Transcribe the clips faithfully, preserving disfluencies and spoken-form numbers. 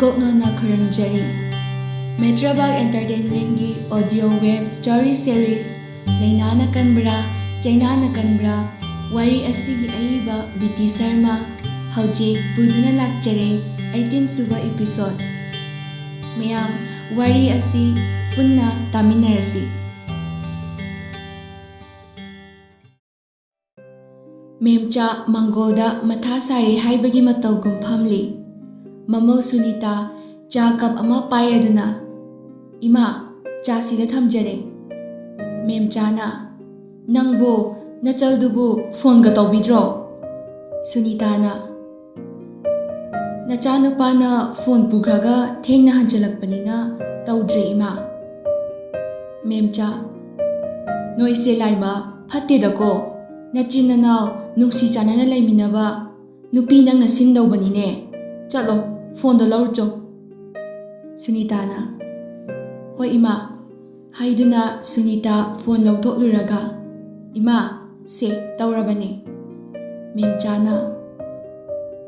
ꯀꯣꯛꯅꯣꯟꯅ ꯈꯨꯔꯨꯝꯖꯔꯤ꯫ ꯃꯦꯇ꯭ꯔꯕꯥꯛ ꯑꯦꯟꯇꯔꯇꯦꯟꯃꯦꯟꯒꯤ audio web story series ꯂꯩꯅꯥꯅ ꯀꯟꯕ꯭ꯔꯥ, ꯆꯩꯅꯥꯅ ꯀꯟꯕ꯭ꯔꯥ, ꯋꯥꯔꯤ ꯑꯁꯤꯒꯤ ꯑꯏꯕ ꯕꯤ ꯇꯤ ꯁꯔꯃ ꯍꯧꯖꯤꯛ ꯄꯨꯗꯨꯅ ꯂꯥꯛꯆꯔꯦ, ꯑꯩꯇꯤꯟ ꯁꯨꯕ ꯏꯄꯤꯁꯣꯗ꯫ ꯃꯌꯥꯝ, ꯋꯥꯔꯤ ꯑꯁꯤ ꯄꯨꯟꯅ ꯇꯥꯃꯤꯟꯅꯔꯁꯤ꯫ ꯃꯦꯝꯆꯥ ꯃꯪꯒꯣꯜꯗ ꯃꯊꯥ ꯁꯥꯔꯦ ꯍꯥꯏꯕꯒꯤ ꯃꯇꯧꯒꯨꯝ ꯐꯝꯂꯤ꯫ ꯃꯃꯧ ꯁꯨꯅꯤꯇꯥ ꯆꯥ ꯀꯞ ꯑꯃ ꯄꯥꯏꯔꯗꯨꯅ, "ꯏꯃꯥ, ꯆꯥ ꯁꯤꯗ ꯊꯝꯖꯔꯦ꯫" ꯃꯦꯝꯆꯥꯅ, "ꯅꯪꯕꯨ, ꯅꯆꯜꯗꯨꯕꯨ ꯐꯣꯟꯒ ꯇꯧꯕꯤꯗ꯭ꯔꯣ?" ꯁꯨꯅꯤꯇꯥꯅ, "ꯅꯆꯥꯅꯨꯄꯥꯅ ꯐꯣꯟ ꯄꯨꯈ꯭ꯔꯒ ꯊꯦꯡꯅ ꯍꯟꯖꯜꯂꯛꯄꯅꯤꯅ ꯇꯧꯗ꯭ꯔꯦ, ꯏꯃꯥ꯫" ꯃꯦꯝꯆꯥ, "ꯅꯣꯏꯁꯦ ꯂꯥꯏꯃ ꯐꯠꯇꯦꯗꯀꯣ꯫ ꯅꯆꯤꯟ ꯅꯅꯥꯎ ꯅꯨꯡꯁꯤ ꯆꯥꯟꯅꯅ ꯂꯩꯃꯤꯟꯅꯕ ꯅꯨꯄꯤ ꯅꯪꯅ ꯁꯤꯟꯗꯧꯕꯅꯤꯅꯦ꯫ ꯆꯠꯂꯣ, ꯐꯣꯟꯗꯣ ꯂꯧꯔꯨꯆꯣ꯫" ꯁꯨꯅꯤꯇꯥꯅ, "ꯍꯣꯏ, ꯏꯃꯥ꯫" ꯍꯥꯏꯗꯨꯅ ꯁꯨꯅꯤꯇꯥ ꯐꯣꯟ ꯂꯧꯊꯣꯛꯂꯨꯔꯒ, "ꯏꯃꯥ, ꯁꯦ ꯇꯧꯔꯕꯅꯦ꯫" ꯃꯦꯝꯆꯥꯅ,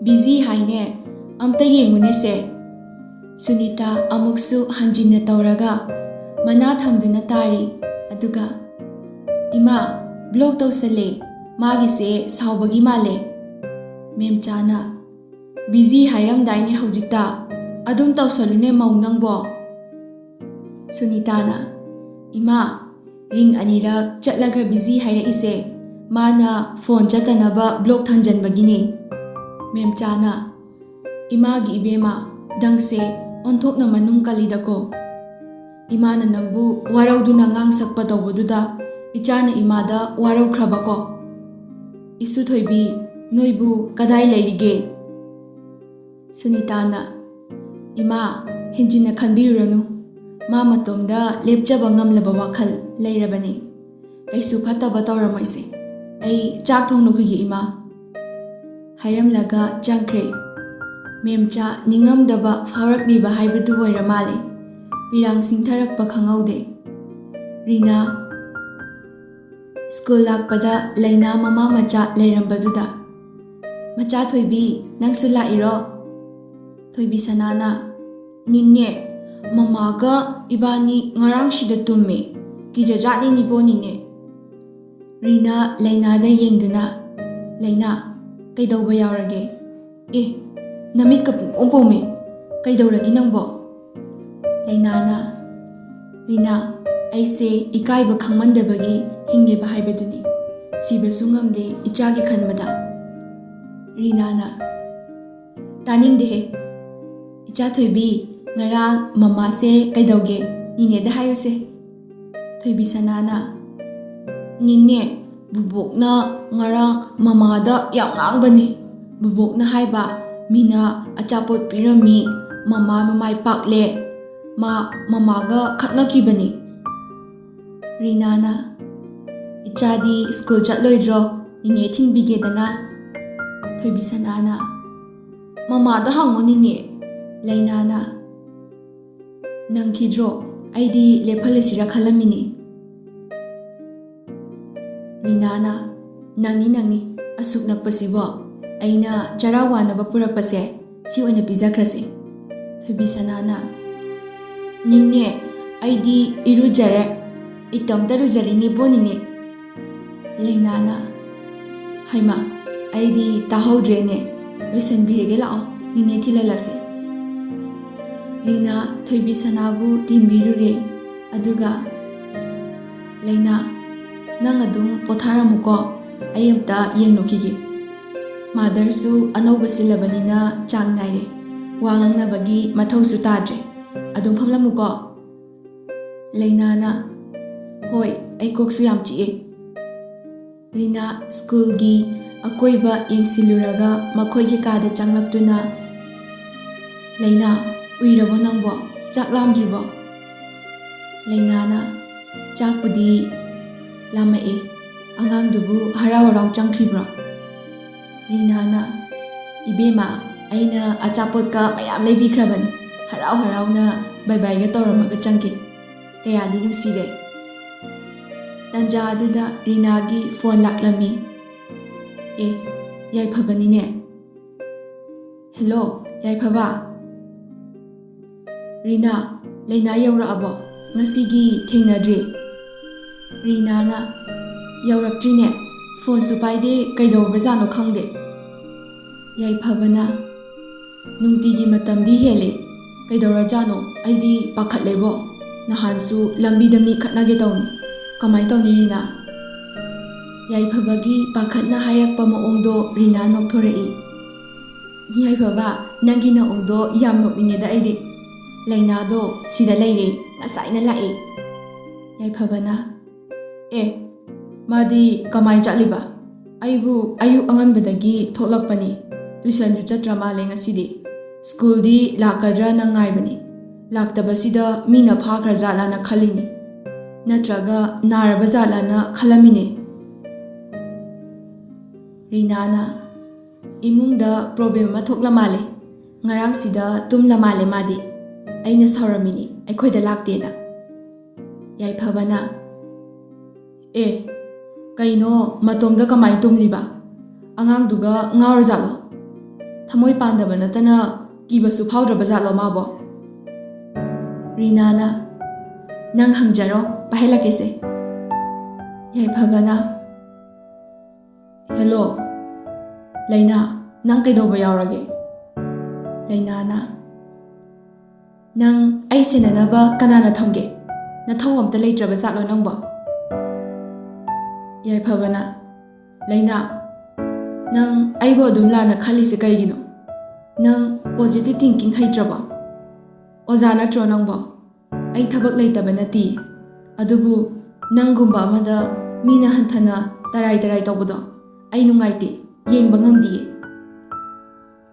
"ꯕꯤꯖꯤ ꯍꯥꯏꯅꯦ, ꯑꯝꯇ ꯌꯦꯡꯉꯨꯅꯦ ꯁꯦ꯫" ꯁꯨꯅꯤꯇꯥ ꯑꯃꯨꯛꯁꯨ ꯍꯟꯖꯤꯟꯅ ꯇꯧꯔꯒ ꯃꯅꯥ ꯊꯝꯗꯨꯅ ꯇꯥꯔꯤ꯫ ꯑꯗꯨꯒ, "ꯏꯃꯥ, ꯕ꯭ꯂꯣꯛ ꯇꯧꯁꯜꯂꯦ, ꯃꯥꯒꯤꯁꯦ ꯁꯥꯎꯕꯒꯤ ꯃꯥꯜꯂꯦ꯫" ꯃꯦꯝꯆꯥꯅ, "ꯕꯤꯖꯤ ꯍꯥꯏꯔꯝꯗꯥꯏꯅꯦ ꯍꯧꯖꯤꯛꯇ, ꯑꯗꯨꯝ ꯇꯧꯁꯜꯂꯨꯅꯦ ꯃꯧ ꯅꯪꯕꯣ꯫" ꯁꯨꯅꯤꯇꯥꯅ, "ꯏꯃꯥ, ꯔꯤꯡ ꯑꯅꯤꯔꯛ ꯆꯠꯂꯒ ꯕꯤꯖꯤ ꯍꯥꯏꯔꯛꯏꯁꯦ ꯃꯥꯅ ꯐꯣꯟ ꯆꯠꯇꯅꯕ ꯕ꯭ꯂꯣꯛ ꯊꯝꯖꯟꯕꯒꯤꯅꯦ꯫" ꯃꯦꯝꯆꯥꯅ, "ꯏꯃꯥꯒꯤ ꯏꯕꯦꯝꯃ, ꯅꯪꯁꯦ ꯑꯣꯟꯊꯣꯛꯅ ꯃꯅꯨꯡ ꯀꯜꯂꯤꯗꯀꯣ꯫ ꯏꯃꯥꯅ ꯅꯪꯕꯨ ꯋꯥꯔꯧꯗꯨꯅ ꯉꯥꯡꯁꯛꯄ ꯇꯧꯕꯗꯨꯗ ꯏꯆꯥꯅ ꯏꯃꯥꯗ ꯋꯥꯔꯧꯈ꯭ꯔꯕꯀꯣ꯫ ꯏꯁꯨ ꯊꯣꯏꯕꯤ, ꯅꯣꯏꯕꯨ ꯀꯗꯥꯏ ꯂꯩꯔꯤꯒꯦ?" ꯁꯨꯅꯤꯇꯥꯅ, "ꯏꯃꯥ, ꯍꯦꯟꯖꯤꯟꯅ ꯈꯟꯕꯤꯔꯨꯔꯅꯨ꯫ ꯃꯥ ꯃꯇꯣꯝꯗ ꯂꯦꯞꯆꯕ ꯉꯝꯂꯕ ꯋꯥꯈꯜ ꯂꯩꯔꯕꯅꯤ꯫ ꯀꯩꯁꯨ ꯐꯠꯇꯕ ꯇꯧꯔꯝꯃꯣꯏꯁꯦ꯫ ꯑꯩ ꯆꯥꯛ ꯊꯣꯡꯂꯨꯈꯤꯒꯦ, ꯏꯃꯥ꯫" ꯍꯥꯏꯔꯝꯂꯒ ꯆꯪꯈ꯭ꯔꯦ꯫ ꯃꯦꯝꯆꯥ ꯅꯤꯡꯉꯝꯗꯕ ꯐꯥꯎꯔꯛꯂꯤꯕ ꯍꯥꯏꯕꯗꯨ ꯑꯣꯏꯔ ꯃꯥꯜꯂꯦ꯫ ꯄꯤꯔꯥꯡ ꯁꯤꯡꯊꯔꯛꯄ ꯈꯪꯍꯧꯗꯦ꯫ ꯔꯤꯅꯥ ꯁ꯭ꯀꯨꯜ ꯂꯥꯛꯄꯗ ꯂꯩꯅꯥ ꯃꯃꯥ ꯃꯆꯥ ꯂꯩꯔꯝꯕꯗꯨꯗ, "ꯃꯆꯥ ꯊꯣꯏꯕꯤ, ꯅꯪꯁꯨ ꯂꯥꯛꯏꯔꯣ?" ꯊꯣꯏꯕꯤ ꯁꯅꯥꯅ, "ꯅꯤꯅꯦ, ꯃꯃꯥꯒ ꯏꯕꯥꯅꯤ ꯉꯔꯥꯡ ꯁꯤꯗ ꯇꯨꯝꯃꯤ꯫ ꯀꯤꯖꯖꯥꯠꯅꯤ ꯅꯤꯕꯣ ꯅꯤꯅꯦ꯫" ꯔꯤꯅꯥ ꯂꯩꯅꯥꯗ ꯌꯦꯡꯗꯨꯅ, "ꯂꯩꯅꯥ, ꯀꯩꯗꯧꯕ ꯌꯥꯎꯔꯒꯦ? ꯑꯦ, ꯅꯃꯤꯠꯀ ꯄꯨꯡꯄꯣꯝ ꯄꯣꯝꯃꯦ꯫ ꯀꯩꯗꯧꯔꯒꯦ ꯅꯪꯕꯣ?" ꯂꯩꯅꯥꯅ, "ꯔꯤꯅꯥ, ꯑꯩꯁꯦ ꯏꯀꯥꯏꯕ ꯈꯪꯃꯟꯗꯕꯒꯤ ꯍꯤꯡꯂꯤꯕ ꯍꯥꯏꯕꯗꯨꯅꯤ꯫ ꯁꯤꯕꯁꯨ ꯉꯝꯗꯦ ꯏꯆꯥꯒꯤ ꯈꯟꯕꯗ꯫" ꯔꯤꯅꯥꯅ, "ꯇꯥꯅꯤꯡꯗꯦꯍꯦ꯫ ꯏꯆꯥ ꯊꯣꯏꯕꯤ, ꯉꯔꯥꯡ ꯃꯃꯥꯁꯦ ꯀꯩꯗꯧꯒꯦ? ꯅꯤꯅꯦꯗ ꯍꯥꯏꯌꯨꯁꯦ꯫" ꯊꯣꯏꯕꯤ ꯁꯅꯥꯅ, "ꯅꯤꯅꯦ, ꯕꯨꯕꯣꯛꯅ ꯉꯔꯥꯡ ꯃꯃꯥꯗ ꯌꯥꯝ ꯉꯥꯡꯕꯅꯤ꯫ ꯕꯨꯕꯣꯛꯅ ꯍꯥꯏꯕ, ꯃꯤꯅ ꯑꯆꯥꯄꯣꯠ ꯄꯤꯔꯝꯃꯤ, ꯃꯃꯥ ꯃꯃꯥꯏ ꯄꯥꯛꯂꯦ, ꯃꯥ ꯃꯃꯥꯒ ꯈꯠꯅꯈꯤꯕꯅꯤ꯫" ꯔꯤꯅꯥꯅ, "ꯏꯆꯥꯗꯤ ꯁ꯭ꯀꯨꯜ ꯆꯠꯂꯣꯏꯗ꯭ꯔꯣ? ꯅꯤꯅꯦ ꯊꯤꯟꯕꯤꯒꯦꯗꯅ꯫" ꯊꯣꯏꯕꯤ ꯁꯅꯥꯅ, "ꯃꯃꯥꯗ ꯍꯪꯉꯣ ꯅꯤꯅꯦ꯫" ꯂꯩꯅꯥꯅ, "ꯅꯪꯈꯤꯗ꯭ꯔꯣ? ꯑꯩꯗꯤ ꯂꯦꯞꯍꯜꯂꯁꯤꯔ ꯈꯜꯂꯝꯃꯤꯅꯤ꯫" ꯔꯤꯅꯥꯅ, "ꯅꯪꯅꯤ, ꯅꯪꯅꯤ꯫ ꯑꯁꯨꯛ ꯅꯛꯄꯁꯤꯕꯣ꯫ ꯑꯩꯅ ꯆꯔꯥ ꯋꯥꯅꯕ ꯄꯨꯔꯛꯄꯁꯦ ꯁꯤ ꯑꯣꯏꯅ ꯄꯤꯖꯈ꯭ꯔꯁꯤ꯫" ꯊꯣꯏꯕꯤ ꯁꯅꯥꯅ, "ꯅꯤꯅꯦ, ꯑꯩꯗꯤ ꯏꯔꯨꯖꯔꯦ꯫ ꯏꯇꯣꯝꯇ ꯂꯨꯖꯔꯤꯅꯦꯕꯣ ꯅꯤꯅꯦ꯫" ꯂꯩꯅꯥꯅ, "ꯍꯩꯃꯥ, ꯑꯩꯗꯤ ꯇꯥꯍꯧꯗ꯭ꯔꯦꯅꯦ꯫ ꯂꯣꯏꯁꯟꯕꯤꯔꯒꯦ ꯂꯥꯛꯑꯣ, ꯅꯤꯅꯦ ꯊꯤꯜꯍꯜꯂꯁꯤ꯫" ꯔꯤꯅꯥ ꯊꯣꯏꯕꯤ ꯁꯅꯥꯕꯨ ꯊꯤꯟꯕꯤꯔꯨꯔꯦ꯫ ꯑꯗꯨꯒ, "ꯂꯩꯅꯥ, ꯅꯪ ꯑꯗꯨꯝ ꯄꯣꯊꯥꯔꯝꯃꯨꯀꯣ, ꯑꯩ ꯑꯝꯇ ꯌꯦꯡꯂꯨꯈꯤꯒꯦ꯫ ꯃꯥꯗꯔꯁꯨ ꯑꯅꯧꯕ ꯁꯤꯜꯂꯕꯅꯤꯅ ꯆꯥꯡ ꯅꯥꯏꯔꯦ, ꯋꯥ ꯉꯥꯡꯅꯕꯒꯤ ꯃꯊꯧꯁꯨ ꯇꯥꯗ꯭ꯔꯦ꯫ ꯑꯗꯨꯝ ꯐꯝꯂꯝꯃꯨꯀꯣ꯫" ꯂꯩꯅꯥꯅ, "ꯍꯣꯏ, ꯑꯩ ꯀꯣꯛꯁꯨ ꯌꯥꯝ ꯆꯤꯛꯑꯦ꯫" ꯔꯤꯅꯥ ꯁ꯭ꯀꯨꯜꯒꯤ ꯑꯀꯣꯏꯕ ꯌꯦꯡꯁꯤꯜꯂꯨꯔꯒ ꯃꯈꯣꯏꯒꯤ ꯀꯥꯗ ꯆꯪꯂꯛꯇꯨꯅ, "ꯂꯩꯅꯥ, ꯎꯏꯔꯕꯣ ꯅꯪꯕꯣ? ꯆꯥꯛ ꯂꯥꯝꯗ꯭ꯔꯤꯕꯣ?" ꯂꯩꯅꯥꯅ, "ꯆꯥꯛꯄꯨꯗꯤ ꯂꯥꯝꯃꯛꯑꯦ꯫ ꯑꯉꯥꯡꯗꯨꯕꯨ ꯍꯔꯥꯎ ꯍꯔꯥꯎ ꯆꯪꯈ꯭ꯔꯤꯕ꯭ꯔꯣ?" ꯔꯤꯅꯥꯅ, "ꯏꯕꯦꯝꯃ, ꯑꯩꯅ ꯑꯆꯥꯄꯣꯠꯀ ꯃꯌꯥꯝ ꯂꯩꯕꯤꯈ꯭ꯔꯕꯅꯤ꯫ ꯍꯔꯥꯎ ꯍꯔꯥꯎꯅ ꯕꯥꯏ ꯕꯥꯏꯒ ꯇꯧꯔꯝꯃꯒ ꯆꯪꯈꯤ꯫ ꯀꯌꯥꯗꯤ ꯅꯨꯡꯁꯤꯔꯦ꯫" ꯇꯟꯖꯥ ꯑꯗꯨꯗ ꯔꯤꯅꯥꯒꯤ ꯐꯣꯟ ꯂꯥꯛꯂꯝꯃꯤ꯫ "ꯑꯦ, ꯌꯥꯏꯐꯕꯅꯤꯅꯦ꯫" "ꯍꯦꯜꯂꯣ, ꯌꯥꯏꯐꯕ꯫ ꯔꯤꯅꯥ, ꯂꯩꯅꯥ ꯌꯧꯔꯛꯑꯕꯣ? ꯉꯁꯤꯒꯤ ꯊꯦꯡꯅꯗ꯭ꯔꯤ꯫ ꯔꯤꯅꯥꯅ, ꯌꯧꯔꯛꯇ꯭ꯔꯤꯅꯦ, ꯐꯣꯟꯁꯨ ꯄꯥꯏꯗꯦ, ꯀꯩꯗꯧꯔꯕꯖꯥꯠꯅꯣ ꯈꯪꯗꯦ꯫ ꯌꯥꯏꯐꯕꯅ, ꯅꯨꯡꯇꯤꯒꯤ ꯃꯇꯝꯗꯤ ꯍꯦꯜꯂꯦ, ꯀꯩꯗꯧꯔꯖꯥꯠꯅꯣ? ꯑꯩꯗꯤ ꯄꯥꯈꯠꯂꯦꯕꯣ, ꯅꯍꯥꯟꯁꯨ ꯂꯝꯕꯤꯗ ꯃꯤ ꯈꯠꯅꯒꯦ ꯇꯧꯅꯤ, ꯀꯃꯥꯏ ꯇꯧꯅꯤ ꯔꯤꯅꯥ? ꯌꯥꯏꯐꯕꯒꯤ ꯄꯥꯈꯠꯅ ꯍꯥꯏꯔꯛꯄ ꯃꯑꯣꯡꯗꯣ ꯔꯤꯅꯥ ꯅꯣꯛꯊꯣꯔꯛꯏ꯫ ꯌꯥꯏꯐꯕ, ꯅꯪꯒꯤ ꯅꯑꯣꯡꯗꯣ ꯌꯥꯝ ꯅꯣꯛꯅꯤꯡꯉꯦꯗ ꯑꯩꯗꯤ꯫ ꯂꯩꯅꯥꯗꯣ ꯁꯤꯗ ꯂꯩꯔꯦ, ꯉꯁꯥꯏꯅ ꯂꯥꯛꯑꯦ꯫ ꯌꯥꯏꯐꯕꯅ, ꯑꯦ, ꯃꯥꯗꯤ ꯀꯃꯥꯏ ꯆꯠꯂꯤꯕ? ꯑꯩꯕꯨ ꯑꯌꯨꯛ ꯑꯉꯟꯕꯗꯒꯤ ꯊꯣꯛꯂꯛꯄꯅꯤ, ꯇꯨꯏꯁꯟꯁꯨ ꯆꯠꯇ꯭ꯔ ꯃꯥꯜꯂꯦ ꯉꯁꯤꯗꯤ꯫ ꯁ꯭ꯀꯨꯜꯗꯤ ꯂꯥꯛꯀꯗ꯭ꯔꯅ ꯉꯥꯏꯕꯅꯤ, ꯂꯥꯛꯇꯕꯁꯤꯗ ꯃꯤꯅ ꯐꯥꯈ꯭ꯔꯖꯥꯠꯂꯥꯅ ꯈꯜꯂꯤꯅꯤ, ꯅꯠꯇ꯭ꯔꯒ ꯅꯥꯔꯕ ꯖꯥꯠꯂꯥꯅ ꯈꯜꯂꯝꯃꯤꯅꯦ꯫ ꯔꯤꯅꯥꯅ, ꯏꯃꯨꯡꯗ ꯄ꯭ꯔꯣꯕ꯭ꯂꯦꯝ ꯑꯃ ꯊꯣꯛꯂ ꯃꯥꯜꯂꯦ, ꯉꯔꯥꯡꯁꯤꯗ ꯇꯨꯝꯂ ꯃꯥꯜꯂꯦ ꯃꯥꯗꯤ, ꯑꯩꯅ ꯁꯥꯎꯔꯝꯃꯤꯅꯤ ꯑꯩꯈꯣꯏꯗ ꯂꯥꯛꯇꯦꯅ꯫ ꯌꯥꯏꯐꯕꯅ, ꯑꯦ, ꯀꯩꯅꯣ ꯃꯇꯣꯝꯗ ꯀꯃꯥꯏ ꯇꯨꯝꯂꯤꯕ? ꯑꯉꯥꯡꯗꯨꯒ ꯉꯥꯎꯔꯖꯥꯠꯂꯣ? ꯊꯃꯣꯏ ꯄꯥꯟꯗꯕ ꯅꯠꯇꯅ ꯀꯤꯕꯁꯨ ꯐꯥꯎꯗ꯭ꯔꯕ ꯖꯥꯠꯂꯣ ꯃꯥꯕꯣ? ꯔꯤꯅꯥꯅ, ꯅꯪ ꯍꯪꯖꯔꯣ, ꯄꯥꯏꯍꯜꯂꯛꯀꯦꯁꯦ꯫ ꯌꯥꯏꯐꯕꯅ, ꯍꯦꯜꯂꯣ, ꯂꯩꯅꯥ, ꯅꯪ ꯀꯩꯗꯧꯕ ꯌꯥꯎꯔꯒꯦ? ꯂꯩꯅꯥꯅ, ꯅꯪ ꯑꯩ ꯁꯦꯟꯅꯅꯕ ꯀꯅꯥꯅ ꯊꯝꯒꯦ? ꯅꯊꯧ ꯑꯝꯇ ꯂꯩꯇ꯭ꯔꯕ ꯖꯥꯠꯂꯣ ꯅꯪꯕꯣ? ꯌꯥꯏꯐꯕꯅ, ꯂꯩꯅꯥ, ꯅꯪ ꯑꯩꯕꯨ ꯑꯗꯨꯝ ꯂꯥꯟꯅ ꯈꯜꯂꯤꯁꯦ ꯀꯩꯒꯤꯅꯣ? ꯅꯪ ꯄꯣꯖꯤꯇꯤꯚ ꯊꯤꯡꯀꯤꯡ ꯍꯩꯇ꯭ꯔꯕꯣ? ꯑꯣꯖꯥ ꯅꯠꯇ꯭ꯔꯣ ꯅꯪꯕꯣ? ꯑꯩ ꯊꯕꯛ ꯂꯩꯇꯕ ꯅꯠꯇꯤꯌꯦ, ꯑꯗꯨꯕꯨ ꯅꯪꯒꯨꯝꯕ ꯑꯃꯗ ꯃꯤꯅ ꯍꯟꯊꯅ ꯇꯔꯥꯏ ꯇꯔꯥꯏ ꯇꯧꯕꯗꯣ ꯑꯩ ꯅꯨꯡꯉꯥꯏꯇꯦ, ꯌꯦꯡꯕ ꯉꯝꯗꯤꯌꯦ꯫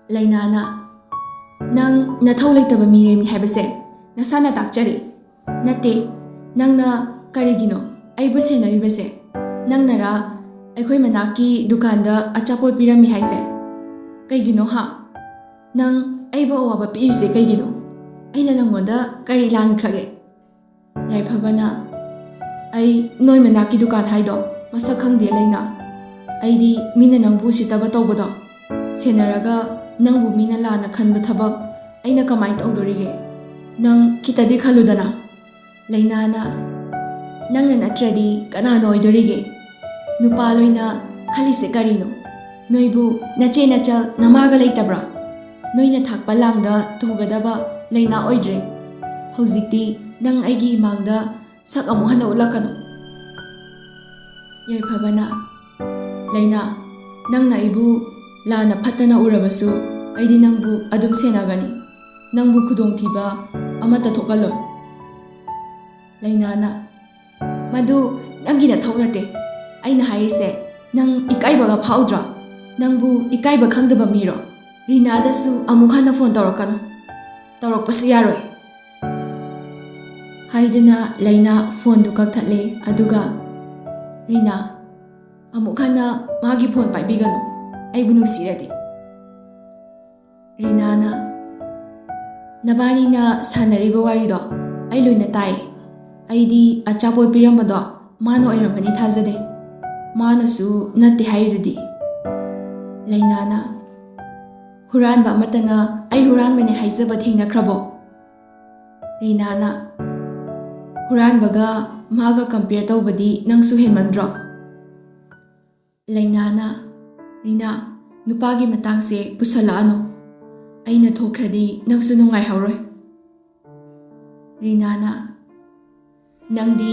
ꯂꯩꯅꯥꯅ, ꯅꯪ ꯅꯊꯧ ꯂꯩꯇꯕ ꯃꯤꯔꯦꯝꯃꯤ ꯍꯥꯏꯕꯁꯦ ꯅꯁꯥꯅ ꯇꯥꯛꯆꯔꯦ꯫ ꯅꯠꯇꯦ, ꯅꯪꯅ ꯀꯔꯤꯒꯤꯅꯣ ꯑꯩꯕꯨ ꯁꯦꯟꯅꯔꯤꯕꯁꯦ? ꯅꯪꯅꯔꯥ ꯑꯩꯈꯣꯏ ꯃꯅꯥꯛꯀꯤ ꯗꯨꯀꯥꯟꯗ ꯑꯆꯥꯄꯣꯠ ꯄꯤꯔꯝꯃꯤ ꯍꯥꯏꯁꯦ? ꯀꯩꯒꯤꯅꯣ ꯍꯥ? ꯅꯪ ꯑꯩꯕꯨ ꯑꯋꯥꯕ ꯄꯤꯔꯤꯁꯦ ꯀꯩꯒꯤꯅꯣ? ꯑꯩꯅ ꯅꯪꯉꯣꯟꯗ ꯀꯔꯤ ꯂꯥꯟꯈ꯭ꯔꯒꯦ? ꯌꯥꯏꯐꯕꯅ, ꯑꯩ ꯅꯣꯏ ꯃꯅꯥꯛꯀꯤ ꯗꯨꯀꯥꯟ ꯍꯥꯏꯗꯣ ꯃꯁꯛ ꯈꯪꯗꯦ ꯂꯩꯅꯥ꯫ ꯑꯩꯗꯤ ꯃꯤꯅ ꯅꯪꯕꯨ ꯎꯁꯤꯠꯇꯕ ꯇꯧꯕꯗꯣ ꯁꯦꯟꯅꯔꯒ ꯅꯪꯕꯨ ꯃꯤꯅ ꯂꯥꯟꯅ ꯈꯟꯕ ꯊꯕꯛ ꯑꯩꯅ ꯀꯃꯥꯏꯅ ꯇꯧꯗꯣꯔꯤꯒꯦ? ꯅꯪ ꯈꯤꯇꯗꯤ ꯈꯜꯂꯨꯗꯅ꯫ ꯂꯩꯅꯥꯅ, "ꯅꯪꯅ ꯅꯠꯇ꯭ꯔꯗꯤ ꯀꯅꯥꯅ ꯑꯣꯏꯗꯣꯔꯤꯒꯦ? ꯅꯨꯄꯥ ꯂꯣꯏꯅ ꯈꯜꯂꯤꯁꯦ ꯀꯔꯤꯅꯣ? ꯅꯣꯏꯕꯨ ꯅꯆꯦ ꯅꯆꯜ ꯅꯃꯥꯒ ꯂꯩꯇꯕ꯭ꯔꯥ? ꯅꯣꯏꯅ ꯊꯥꯛꯄ ꯂꯥꯡꯗ ꯇꯨꯒꯗꯕ ꯂꯩꯅꯥ ꯑꯣꯏꯗ꯭ꯔꯦ꯫ ꯍꯧꯖꯤꯛꯇꯤ ꯅꯪ ꯑꯩꯒꯤ ꯏꯃꯥꯡꯗ ꯁꯛ ꯑꯃꯨꯛ ꯍꯟꯅ ꯎꯠꯂꯛꯀꯅꯨ꯫" ꯌꯥꯏꯐꯕꯅ, "ꯂꯩꯅꯥ, ꯅꯪꯅ ꯑꯩꯕꯨ ꯂꯥꯟꯅ ꯐꯠꯇꯅ ꯎꯔꯕꯁꯨ ꯑꯩꯗꯤ ꯅꯪꯕꯨ ꯑꯗꯨꯝ ꯁꯦꯟꯅꯒꯅꯤ꯫ ꯅꯪꯕꯨ ꯈꯨꯗꯣꯡꯊꯤꯕ ꯑꯃꯠꯇ ꯊꯣꯛꯍꯜꯂꯣꯏ꯫" ꯂꯩꯅꯥꯅ, "ꯃꯗꯨ ꯅꯪꯒꯤ ꯅꯊꯧ ꯅꯠꯇꯦ꯫ ꯑꯩꯅ ꯍꯥꯏꯔꯤꯁꯦ, ꯅꯪ ꯏꯀꯥꯏꯕꯒ ꯐꯥꯎꯗ꯭ꯔꯣ? ꯅꯪꯕꯨ ꯏꯀꯥꯏꯕ ꯈꯪꯗꯕ ꯃꯤꯔꯣ? ꯔꯤꯅꯥꯗꯁꯨ ꯑꯃꯨꯛ ꯍꯟꯅ ꯐꯣꯟ ꯇꯧꯔꯛꯀꯅꯨ꯫ ꯇꯧꯔꯛꯄꯁꯨ ꯌꯥꯔꯣꯏ꯫" ꯍꯥꯏꯗꯨꯅ ꯂꯩꯅꯥ ꯐꯣꯟꯗꯨ ꯀꯛꯊꯠꯂꯦ꯫ ꯑꯗꯨꯒ, "ꯔꯤꯅꯥ, ꯑꯃꯨꯛ ꯍꯟꯅ ꯃꯥꯒꯤ ꯐꯣꯟ ꯄꯥꯏꯕꯤꯒꯅꯨ, ꯑꯩꯕꯨ ꯅꯨꯡꯁꯤꯔꯗꯤ꯫" ꯔꯤꯅꯥꯅ, "ꯅꯕꯥꯅꯤꯅ ꯁꯥꯟꯅꯔꯤꯕ ꯋꯥꯔꯤꯗꯣ ꯑꯩ ꯂꯣꯏꯅ ꯇꯥꯏ꯫ ꯑꯩꯗꯤ ꯑꯆꯥꯄꯣꯠ ꯄꯤꯔꯝꯕꯗꯣ ꯃꯥꯅ ꯑꯣꯏꯔꯝꯒꯅꯤ ꯊꯥꯖꯗꯦ꯫ ꯃꯥꯅꯁꯨ ꯅꯠꯇꯦ ꯍꯥꯏꯔꯤꯗꯨꯗꯤ꯫" ꯂꯩꯅꯥꯅ, "ꯍꯨꯔꯥꯟꯕ ꯑꯃꯠꯇꯅ ꯑꯩ ꯍꯨꯔꯥꯟꯕꯅꯦ ꯍꯥꯏꯖꯕ ꯊꯦꯡꯅꯈ꯭ꯔꯕꯣ?" ꯔꯤꯅꯥꯅ, "ꯍꯨꯔꯥꯟꯕꯒ ꯃꯥꯒ compare ꯇꯧꯕꯗꯤ ꯅꯪꯁꯨ ꯍꯦꯟꯃꯟꯗ꯭ꯔꯣ?" ꯂꯩꯅꯥꯅ, "ꯔꯤꯅꯥ, ꯅꯨꯄꯥꯒꯤ ꯃꯇꯥꯡꯁꯦ ꯄꯨꯁꯜꯂꯛꯑꯅꯨ꯫ ꯑꯩꯅ ꯊꯣꯛꯈ꯭ꯔꯗꯤ ꯅꯪꯁꯨ ꯅꯨꯡꯉꯥꯏꯍꯧꯔꯣꯏ꯫" ꯔꯤꯅꯥꯅ, "ꯅꯪꯗꯤ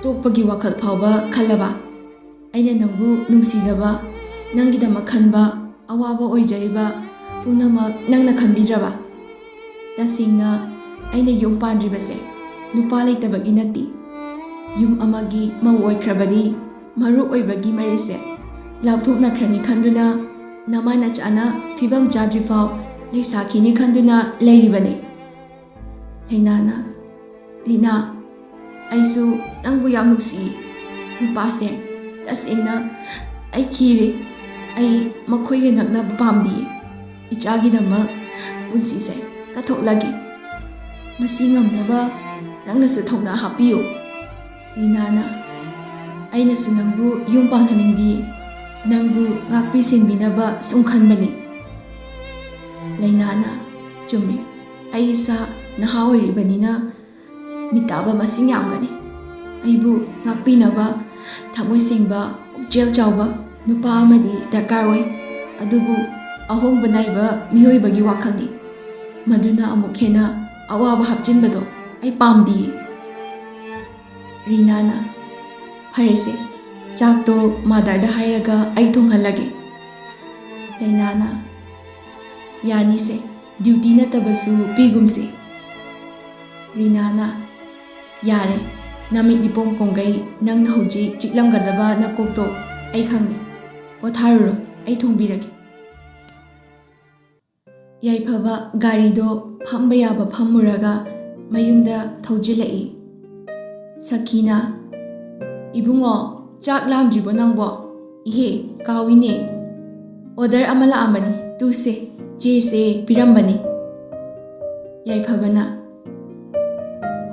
ꯇꯣꯛꯄꯒꯤ ꯋꯥꯈꯜ ꯐꯥꯎꯕ ꯈꯜꯂꯕ? ꯑꯩꯅ ꯅꯪꯕꯨ ꯅꯨꯡꯁꯤꯖꯕ, ꯅꯪꯒꯤꯗꯃꯛ ꯈꯟꯕ, ꯑꯋꯥꯕ ꯑꯣꯏꯖꯔꯤꯕ ꯄꯨꯝꯅꯃꯛ ꯅꯪꯅ ꯈꯟꯕꯤꯗ꯭ꯔꯕ? ꯇꯁꯦꯡꯅ ꯑꯩꯅ ꯌꯨꯝ ꯄꯥꯟꯗ꯭ꯔꯤꯕꯁꯦ ꯅꯨꯄꯥ ꯂꯩꯇꯕꯒꯤ ꯅꯠꯇꯦ꯫ ꯌꯨꯝ ꯑꯃꯒꯤ ꯃꯧ ꯑꯣꯏꯈ꯭ꯔꯕꯗꯤ ꯃꯔꯨꯞ ꯑꯣꯏꯕꯒꯤ ꯃꯔꯤꯁꯦ ꯂꯥꯞꯊꯣꯛꯅꯈ꯭ꯔꯅꯤ ꯈꯟꯗꯨꯅ ꯅꯃꯥ ꯅꯆꯥꯅ ꯐꯤꯕꯝ ꯆꯥꯗ꯭ꯔꯤꯐꯥꯎ ꯂꯩꯁꯥꯈꯤꯅꯤ ꯈꯟꯗꯨꯅ ꯂꯩꯔꯤꯕꯅꯤ꯫" ꯂꯩꯅꯥꯅ, "ꯔꯤꯅꯥ, ꯑꯩꯁꯨ ꯅꯪꯕꯨ ꯌꯥꯝ ꯅꯨꯡꯁꯤ꯫ ꯅꯨꯄꯥꯁꯦ ꯇꯁꯦꯡꯅ ꯑꯩ ꯈꯤꯔꯦ꯫ ꯑꯩ ꯃꯈꯣꯏꯒ ꯅꯛꯅꯕ ꯄꯥꯝꯗꯤꯌꯦ꯫ ꯏꯆꯥꯒꯤꯗꯃꯛ ꯄꯨꯟꯁꯤꯁꯦ ꯀꯠꯊꯣꯛꯂꯒꯦ꯫ ꯃꯁꯤ ꯉꯝꯅꯕ ꯅꯪꯅꯁꯨ ꯊꯧꯅꯥ ꯍꯥꯞꯄꯤꯌꯨ꯫" ꯔꯤꯅꯥꯅ, "ꯑꯩꯅꯁꯨ ꯅꯪꯕꯨ ꯌꯨꯝ ꯄꯥꯟꯍꯟꯅꯤꯡꯗꯤꯌꯦ꯫ ꯅꯪꯕꯨ ꯉꯥꯛꯄꯤ ꯁꯦꯟꯕꯤꯅꯕ ꯁꯨꯝ ꯈꯟꯕꯅꯤ꯫" ꯂꯩꯅꯥꯅ, "ꯆꯨꯝꯃꯤ, ꯑꯩ ꯏꯁꯥ ꯅꯍꯥ ꯑꯣꯏꯔꯤꯕꯅꯤꯅ ꯃꯤꯇꯥꯕ ꯃꯁꯤꯡ ꯌꯥꯝꯒꯅꯤ꯫ ꯑꯩꯕꯨ ꯉꯥꯛꯄꯤꯅꯕ ꯊꯃꯣꯏ ꯁꯦꯡꯕ, ꯄꯨꯛꯆꯦꯜ ꯆꯥꯎꯕ ꯅꯨꯄꯥ ꯑꯃꯗꯤ ꯗꯔꯀꯥꯔ ꯑꯣꯏ꯫ ꯑꯗꯨꯕꯨ ꯑꯍꯣꯡꯕ ꯅꯥꯏꯕ ꯃꯤꯑꯣꯏꯕꯒꯤ ꯋꯥꯈꯜꯅꯤ꯫ ꯃꯗꯨꯅ ꯑꯃꯨꯛ ꯍꯦꯟꯅ ꯑꯋꯥꯕ ꯍꯥꯞꯆꯤꯟꯕꯗꯣ ꯑꯩ ꯄꯥꯝꯗꯤꯌꯦ꯫" ꯔꯤꯅꯥꯅ, "ꯐꯔꯦꯁꯦ, ꯆꯥꯛꯇꯣ ꯃꯥꯗꯔꯗ ꯍꯥꯏꯔꯒ ꯑꯩ ꯊꯣꯡꯍꯜꯂꯒꯦ꯫" ꯂꯩꯅꯥꯅ, "ꯌꯥꯅꯤꯁꯦ, ꯗ꯭ꯌꯨꯇꯤ ꯅꯠꯇꯕꯁꯨ ꯄꯤꯒꯨꯝꯁꯦ꯫" ꯔꯤꯅꯥꯅ, "ꯌꯥꯔꯦ, ꯅꯃꯤꯠ ꯏꯄꯣꯝ ꯀꯣꯡꯒꯩ ꯅꯪꯅ ꯍꯧꯖꯤꯛ ꯆꯤꯛꯂꯝꯒꯗꯕ ꯅꯀꯣꯛꯇꯣ ꯑꯩ ꯈꯪꯉꯤ꯫ ꯄꯣꯊꯥꯔꯨꯔꯣ, ꯑꯩ ꯊꯣꯡꯕꯤꯔꯒꯦ꯫" ꯌꯥꯏꯐꯕ ꯒꯥꯔꯤꯗꯣ ꯐꯝꯕ ꯌꯥꯕ ꯐꯝꯃꯨꯔꯒ ꯃꯌꯨꯝꯗ ꯊꯧꯖꯤꯜꯂꯛꯏ꯫ ꯁꯈꯤꯅ, "ꯏꯕꯨꯡꯉꯣ, ꯆꯥꯛ ꯂꯥꯝꯗ꯭ꯔꯤꯕꯣ ꯅꯪꯕꯣ?" "ꯏꯍꯦ, ꯀꯥꯎꯏꯅꯦ꯫ ꯑꯣꯗꯔ ꯑꯃ ꯂꯥꯛꯑꯝꯕꯅꯤ, ꯇꯨꯁꯦ, ꯆꯦꯁꯦ ꯄꯤꯔꯝꯕꯅꯤ꯫" ꯌꯥꯏꯐꯕꯅ,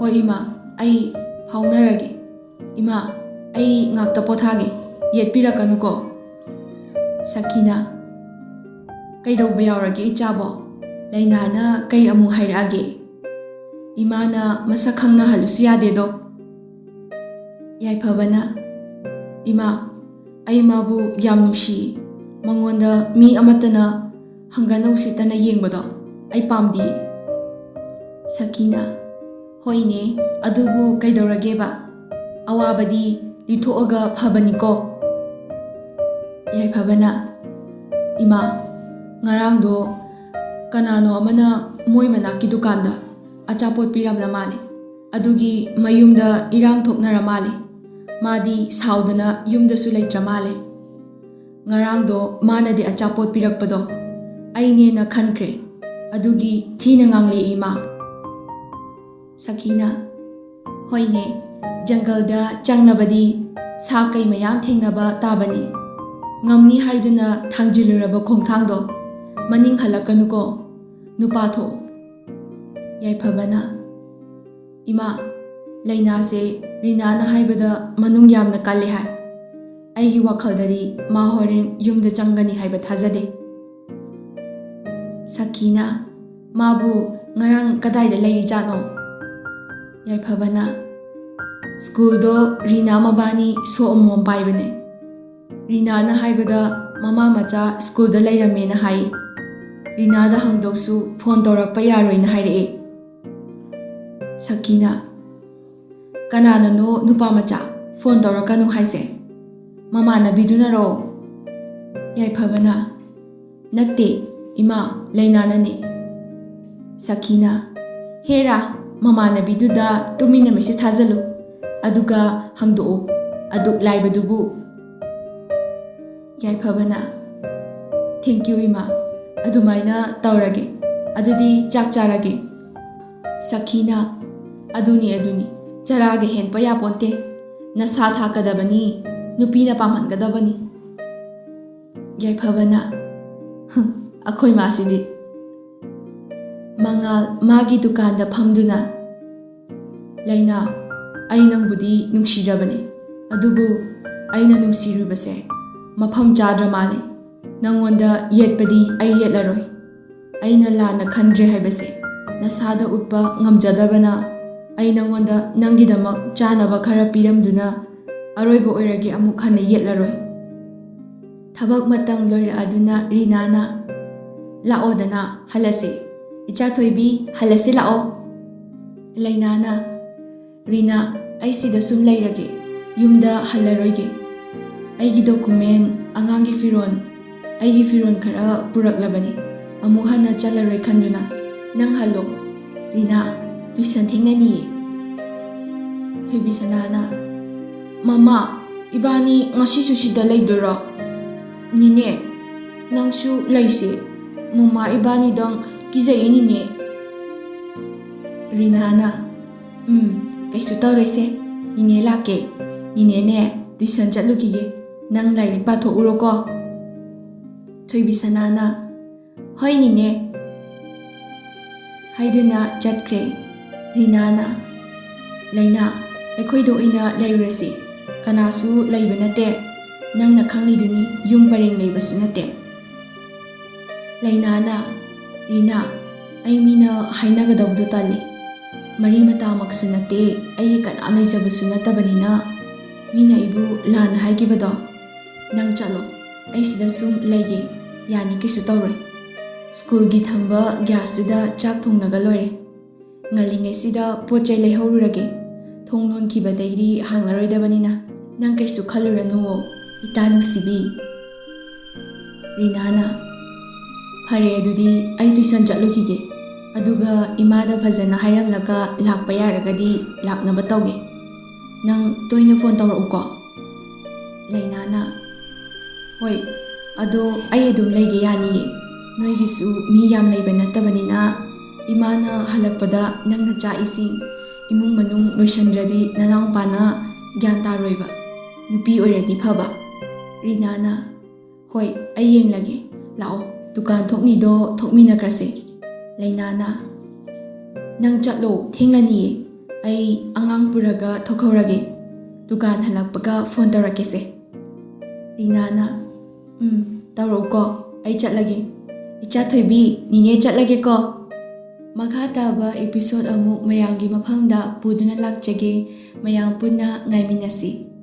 "ꯍꯣꯏ ꯏꯃꯥ, ꯑꯩ ꯐꯥꯎꯅꯔꯒꯦ꯫ ꯏꯃꯥ, ꯑꯩ ꯉꯥꯛꯇ ꯄꯣꯊꯥꯒꯦ, ꯌꯦꯠꯄꯤꯔꯛꯀꯅꯨꯀꯣ꯫" ꯁꯈꯤꯅ, "ꯀꯩꯗꯧꯕ ꯌꯥꯎꯔꯒꯦ ꯏꯆꯥꯕꯣ? ꯂꯩꯅꯥꯅ ꯀꯩ ꯑꯃꯨꯛ ꯍꯥꯏꯔꯛꯑꯒꯦ? ꯏꯃꯥꯅ ꯃꯁꯛ ꯈꯪꯅꯍꯜꯂꯨꯁꯨ ꯌꯥꯗꯦꯗꯣ꯫" ꯌꯥꯏꯐꯕꯅ, "ꯏꯃꯥ, ꯑꯩ ꯃꯥꯕꯨ ꯌꯥꯝ ꯅꯨꯡꯁꯤ꯫ ꯃꯉꯣꯟꯗ ꯃꯤ ꯑꯃꯠꯇꯅ ꯍꯪꯒꯅꯧ ꯁꯤꯠꯇꯅ ꯌꯦꯡꯕꯗꯣ ꯑꯩ ꯄꯥꯝꯗꯤꯌꯦ꯫" ꯁꯈꯤꯅ, "ꯍꯣꯏꯅꯦ, ꯑꯗꯨꯕꯨ ꯀꯩꯗꯧꯔꯒꯦꯕ? ꯑꯋꯥꯕꯗꯤ ꯂꯤꯊꯣꯛꯑꯒ ꯐꯕꯅꯤꯀꯣ꯫" ꯌꯥꯏꯐꯕꯅ, "ꯏꯃꯥ, ꯉꯔꯥꯡꯗꯣ ꯀꯅꯥꯅꯣ ꯑꯃꯅ ꯃꯣꯏ ꯃꯅꯥꯛꯀꯤ ꯗꯨꯀꯥꯟꯗ ꯑꯆꯥꯄꯣꯠ ꯄꯤꯔꯝꯂ ꯃꯥꯜꯂꯦ꯫ ꯑꯗꯨꯒꯤ ꯃꯌꯨꯝꯗ ꯏꯔꯥꯡ ꯊꯣꯛꯅꯔ ꯃꯥꯜꯂꯦ꯫ ꯃꯥꯗꯤ ꯁꯥꯎꯗꯅ ꯌꯨꯝꯗꯁꯨ ꯂꯩꯇ꯭ꯔ ꯃꯥꯜꯂꯦ꯫ ꯉꯔꯥꯡꯗꯣ ꯃꯥꯅꯗꯤ ꯑꯆꯥꯄꯣꯠ ꯄꯤꯔꯛꯄꯗꯣ ꯑꯩꯅꯦꯅ ꯈꯟꯈ꯭ꯔꯦ꯫ ꯑꯗꯨꯒꯤ ꯊꯤꯅ ꯉꯥꯡꯂꯛꯏ ꯃꯥ꯫" ꯁꯈꯤꯅ, "ꯍꯣꯏꯅꯦ, ꯖꯪꯒꯜꯗ ꯆꯪꯂꯕꯗꯤ ꯁꯥ ꯀꯩ ꯃꯌꯥꯝ ꯊꯦꯡꯅꯕ ꯇꯥꯕꯅꯤ꯫ ꯉꯝꯅꯤ ꯍꯥꯏꯗꯨꯅ ꯊꯥꯡꯖꯤꯜꯂꯨꯔꯕ ꯈꯣꯡꯊꯥꯡꯗꯣ ꯃꯅꯤꯡ ꯍꯜꯂꯛꯀꯅꯨꯀꯣ, ꯅꯨꯄꯥ ꯊꯣꯛꯎ꯫" ꯌꯥꯏꯐꯕꯅ, "ꯏꯃꯥ, ꯂꯩꯅꯥꯁꯦ ꯔꯤꯅꯥꯅ ꯍꯥꯏꯕꯗ ꯃꯅꯨꯡ ꯌꯥꯝꯅ ꯀꯜꯂꯦ ꯍꯥꯏ꯫ ꯑꯩꯒꯤ ꯋꯥꯈꯜꯗꯗꯤ ꯃꯥ ꯍꯣꯔꯦꯟ ꯌꯨꯝꯗ ꯆꯪꯒꯅꯤ ꯍꯥꯏꯕ ꯊꯥꯖꯗꯦ꯫" ꯁꯈꯤꯅ, "ꯃꯥꯕꯨ ꯉꯔꯥꯡ ꯀꯗꯥꯏꯗ ꯂꯩꯔꯤꯖꯥꯠꯅꯣ?" ꯌꯥꯏꯐꯕꯅ, "ꯁ꯭ꯀꯨꯜꯗꯣ ꯔꯤꯅꯥ ꯃꯕꯥꯅꯤ ꯁꯣ ꯑꯃꯃꯝ ꯄꯥꯏꯕꯅꯦ꯫ ꯔꯤꯅꯥꯅ ꯍꯥꯏꯕꯗ ꯃꯃꯥ ꯃꯆꯥ ꯁ꯭ꯀꯨꯜꯗ ꯂꯩꯔꯝꯃꯦꯅ ꯍꯥꯏ꯫ ꯔꯤꯅꯥꯗ ꯍꯪꯗꯧꯁꯨ ꯐꯣꯟ ꯇꯧꯔꯛꯄ ꯌꯥꯔꯣꯏꯅ ꯍꯥꯏꯔꯛꯑꯦ꯫" ꯁꯈꯤꯅ, "ꯀꯅꯥꯅꯅꯣ ꯅꯨꯄꯥ ꯃꯆꯥ ꯐꯣꯟ ꯇꯧꯔꯛꯀꯅꯨ ꯍꯥꯏꯁꯦ? ꯃꯃꯥꯟꯅꯕꯤꯗꯨꯅꯔꯣ?" ꯌꯥꯏꯐꯕꯅ, "ꯅꯠꯇꯦ ꯏꯃꯥ, ꯂꯩꯅꯥꯅꯅꯦ꯫" ꯁꯈꯤꯅ, "ꯍꯦꯔꯥ, ꯃꯃꯥꯟꯅꯕꯤꯗꯨꯗ ꯇꯨꯃꯤꯟꯅ ꯃꯦꯁꯦꯖ ꯊꯥꯖꯜꯂꯨ, ꯑꯗꯨꯒ ꯍꯪꯗꯣꯛꯎ, ꯑꯗꯨꯛ ꯂꯥꯏꯕꯗꯨꯕꯨ꯫" ꯌꯥꯏꯐꯕꯅ, "Thank you ꯏꯃꯥ, ꯑꯗꯨꯃꯥꯏꯅ ꯇꯧꯔꯒꯦ꯫ ꯑꯗꯨꯗꯤ ꯆꯥꯛ ꯆꯥꯔꯒꯦ꯫" ꯁꯈꯤꯅ, "ꯑꯗꯨꯅꯤ, ꯑꯗꯨꯅꯤ, ꯆꯔꯥꯒ ꯍꯦꯟꯄ ꯌꯥꯄꯣꯟꯇꯦ꯫ ꯅꯁꯥ ꯊꯥꯛꯀꯗꯕꯅꯤ, ꯅꯨꯄꯤꯅ ꯄꯥꯝꯍꯟꯒꯗꯕꯅꯤ꯫" ꯌꯥꯏꯐꯕꯅ, "ꯍꯨꯝ, ꯑꯩꯈꯣꯏ ꯃꯥꯁꯤꯗꯤ꯫" ꯃꯉꯥꯜ ꯃꯥꯒꯤ ꯗꯨꯀꯥꯟꯗ ꯐꯝꯗꯨꯅ, "ꯂꯩꯅꯥ, ꯑꯩ ꯅꯪꯕꯨꯗꯤ ꯅꯨꯡꯁꯤꯖꯕꯅꯤ, ꯑꯗꯨꯕꯨ ꯑꯩꯅ ꯅꯨꯡꯁꯤꯔꯨꯕꯁꯦ ꯃꯐꯝ ꯆꯥꯗ꯭ꯔ ꯃꯥꯜꯂꯦ꯫ ꯅꯪꯉꯣꯟꯗ ꯌꯦꯠꯄꯗꯤ ꯑꯩ ꯌꯦꯠꯂꯔꯣꯏ꯫ ꯑꯩꯅ ꯂꯥꯟꯅ ꯈꯟꯗ꯭ꯔꯦ ꯍꯥꯏꯕꯁꯦ ꯅꯁꯥꯗ ꯎꯠꯄ ꯉꯝꯖꯗꯕꯅ ꯑꯩ ꯅꯪꯉꯣꯟꯗ ꯅꯪꯒꯤꯗꯃꯛ ꯆꯥꯅꯕ ꯈꯔ ꯄꯤꯔꯝꯗꯨꯅ ꯑꯔꯣꯏꯕ ꯑꯣꯏꯔꯒꯦ, ꯑꯃꯨꯛ ꯍꯟꯅ ꯌꯦꯠꯂꯔꯣꯏ꯫" ꯊꯕꯛ ꯃꯇꯝ ꯂꯣꯏꯔꯛꯑꯗꯨꯅ ꯔꯤꯅꯥꯅ, "ꯂꯥꯛꯑꯣꯗꯅ ꯍꯜꯂꯁꯤ꯫ ꯏꯆꯥ ꯊꯣꯏꯕꯤ, ꯍꯜꯂꯁꯤ ꯂꯥꯛꯑꯣ꯫" ꯂꯩꯅꯥꯅ, "ꯔꯤꯅꯥ, ꯑꯩ ꯁꯤꯗ ꯁꯨꯝ ꯂꯩꯔꯒꯦ, ꯌꯨꯝꯗ ꯍꯜꯂꯔꯣꯏꯒꯦ꯫ ꯑꯩꯒꯤ ꯗꯣꯀꯨꯃꯦꯟ, ꯑꯉꯥꯡꯒꯤ ꯐꯤꯔꯣꯜ, ꯑꯩꯒꯤ ꯐꯤꯔꯣꯜ ꯈꯔ ꯄꯨꯔꯛꯂꯕꯅꯤ, ꯑꯃꯨꯛ ꯍꯟꯅ ꯆꯠꯂꯔꯣꯏ ꯈꯟꯗꯨꯅ꯫ ꯅꯪ ꯍꯜꯂꯣ, ꯔꯤꯅꯥ, ꯇꯨꯏꯁꯟ ꯊꯦꯡꯅꯅꯤꯌꯦ꯫" ꯊꯣꯏꯕꯤꯁꯅꯥꯅ, "ꯃꯃꯥ, ꯏꯕꯥꯅꯤ ꯉꯁꯤꯁꯨ ꯁꯤꯗ ꯂꯩꯗꯣꯏꯔꯣ? ꯅꯤꯅꯦ, ꯅꯪꯁꯨ ꯂꯩꯁꯦ꯫ ꯃꯃꯥ ꯏꯕꯥꯅꯤꯗꯪ ꯀꯤꯖꯩꯌꯦ ꯅꯤꯅꯦ꯫" ꯔꯤꯅꯥꯅ, "ꯎꯝ, ꯀꯩꯁꯨ ꯇꯧꯔꯣꯏꯁꯦ꯫ ꯅꯤꯅꯦ ꯂꯥꯛꯀꯦ꯫ ꯅꯤꯅꯦꯅꯦ, ꯇꯨꯏꯁꯟ ꯆꯠꯂꯨꯈꯤꯒꯦ꯫ ꯅꯪ ꯂꯥꯏꯔꯤꯛ ꯄꯥꯊꯣꯛꯎꯔꯣꯀꯣ꯫" ꯊꯣꯏꯕꯤꯁꯅꯥꯅ, "ꯍꯣꯏ ꯅꯤꯅꯦ" ꯍꯥꯏꯗꯨꯅ ꯆꯠꯈ꯭ꯔꯦ꯫ ꯔꯤꯅꯥꯅ, "ꯂꯩꯅꯥ, ꯑꯩꯈꯣꯏꯗ ꯑꯣꯏꯅ ꯂꯩꯔꯨꯔꯁꯤ꯫ ꯀꯅꯥꯁꯨ ꯂꯩꯕ ꯅꯠꯇꯦ꯫ ꯅꯪꯅ ꯈꯪꯂꯤꯗꯨꯅꯤ, ꯌꯨꯝ ꯄꯔꯦꯡ ꯂꯩꯕꯁꯨ ꯅꯠꯇꯦ꯫" ꯂꯩꯅꯥꯅ, ꯔꯤꯅꯥ, ꯑꯩ ꯃꯤꯅ ꯍꯥꯏꯅꯒꯗꯧꯕꯗꯣ ꯇꯜꯂꯤ꯫ ꯃꯔꯤ ꯃꯇꯥꯃꯛꯁꯨ ꯅꯠꯇꯦ, ꯑꯩꯒꯤ ꯀꯅꯥꯝ ꯂꯩꯖꯕꯁꯨ ꯅꯠꯇꯕꯅꯤꯅ꯫ ꯃꯤꯅ ꯑꯩꯕꯨ ꯂꯥꯟꯅ ꯍꯥꯏꯈꯤꯕꯗꯣ ꯅꯪ ꯆꯠꯂꯣ, ꯑꯩ ꯁꯤꯗ ꯁꯨꯝ ꯂꯩꯒꯦ꯫ ꯌꯥꯅꯤ, ꯀꯩꯁꯨ ꯇꯧꯔꯣꯏ꯫ ꯁ꯭ꯀꯨꯜꯒꯤ ꯊꯝꯕ ꯒ꯭ꯌꯥꯁꯇꯨꯗ ꯆꯥꯛ ꯊꯣꯡꯅꯒ ꯂꯣꯏꯔꯦ꯫ ꯉꯜꯂꯤꯉꯩꯁꯤꯗ ꯄꯣꯠ ꯆꯩ ꯂꯩꯍꯧꯔꯨꯔꯒꯦ꯫ ꯊꯣꯡ ꯂꯣꯟꯈꯤꯕꯗꯩꯗꯤ ꯍꯥꯡꯂꯔꯣꯏꯗꯕꯅꯤꯅ꯫ ꯅꯪ ꯀꯩꯁꯨ ꯈꯜꯂꯨꯔꯅꯨ, ꯏꯇꯥ ꯅꯨꯡꯁꯤꯕꯤ꯫ ꯔꯤꯅꯥꯅ, ꯐꯔꯦ, ꯑꯗꯨꯗꯤ ꯑꯩ ꯇꯨꯏꯁꯟ ꯆꯠꯂꯨꯈꯤꯒꯦ꯫ ꯑꯗꯨꯒ ꯏꯃꯥꯗ ꯐꯖꯅ ꯍꯥꯏꯔꯝꯂꯒ ꯂꯥꯛꯄ ꯌꯥꯔꯒꯗꯤ ꯂꯥꯛꯅꯕ ꯇꯧꯒꯦ꯫ ꯅꯪ ꯇꯣꯏꯅ ꯐꯣꯟ ꯇꯧꯔꯛꯎꯀꯣ꯫ ꯂꯩꯅꯥꯅ, ꯍꯣꯏ, ꯑꯗꯣ ꯑꯩ ꯑꯗꯨꯝ ꯂꯩꯒꯦ, ꯌꯥꯅꯤꯌꯦ꯫ ꯅꯣꯏꯒꯤꯁꯨ ꯃꯤ ꯌꯥꯝ ꯂꯩꯕ ꯅꯠꯇꯕꯅꯤꯅ ꯏꯃꯥꯅ ꯍꯜꯂꯛꯄꯗ ꯅꯪꯅ ꯆꯥꯛ ꯏꯁꯤꯡ, ꯏꯃꯨꯡ ꯃꯅꯨꯡ ꯂꯣꯏꯁꯟꯗ꯭ꯔꯗꯤ ꯅꯅꯥꯎꯄꯥꯅ ꯒ꯭ꯌꯥꯟ ꯇꯥꯔꯣꯏꯕ꯫ ꯅꯨꯄꯤ ꯑꯣꯏꯔꯗꯤ ꯐꯕ꯫ ꯔꯤꯅꯥꯅ, ꯍꯣꯏ, ꯑꯩ ꯌꯦꯡꯂꯒꯦ꯫ ꯂꯥꯛꯑꯣ, ꯗꯨꯀꯥꯟ ꯊꯣꯛꯅꯤꯗꯣ ꯊꯣꯛꯃꯤꯟꯅꯈ꯭ꯔꯁꯦ꯫ ꯂꯩꯅꯥꯅ, ꯅꯪ ꯆꯠꯂꯣ, ꯊꯦꯡꯂꯅꯤꯌꯦ꯫ ꯑꯩ ꯑꯉꯥꯡ ꯄꯨꯔꯒ ꯊꯣꯛꯍꯧꯔꯒꯦ꯫ ꯗꯨꯀꯥꯟ ꯍꯜꯂꯛꯄꯒ ꯐꯣꯟ ꯇꯧꯔꯛꯀꯦꯁꯦ꯫ ꯔꯤꯅꯥꯅ, ꯎꯝ, ꯇꯧꯔꯛꯎꯀꯣ, ꯑꯩ ꯆꯠꯂꯒꯦ꯫ ꯏꯆꯥ ꯊꯣꯏꯕꯤ, ꯅꯤꯅꯦ ꯆꯠꯂꯒꯦꯀꯣ꯫ ꯃꯈꯥ ꯇꯥꯕ episode ꯑꯃꯨꯛ ꯃꯌꯥꯝꯒꯤ ꯃꯐꯝꯗ ꯄꯨꯗꯨꯅ ꯂꯥꯛꯆꯒꯦ꯫ ꯃꯌꯥꯝ ꯄꯨꯟꯅ ꯉꯥꯏꯃꯤꯟꯅꯁꯤ꯫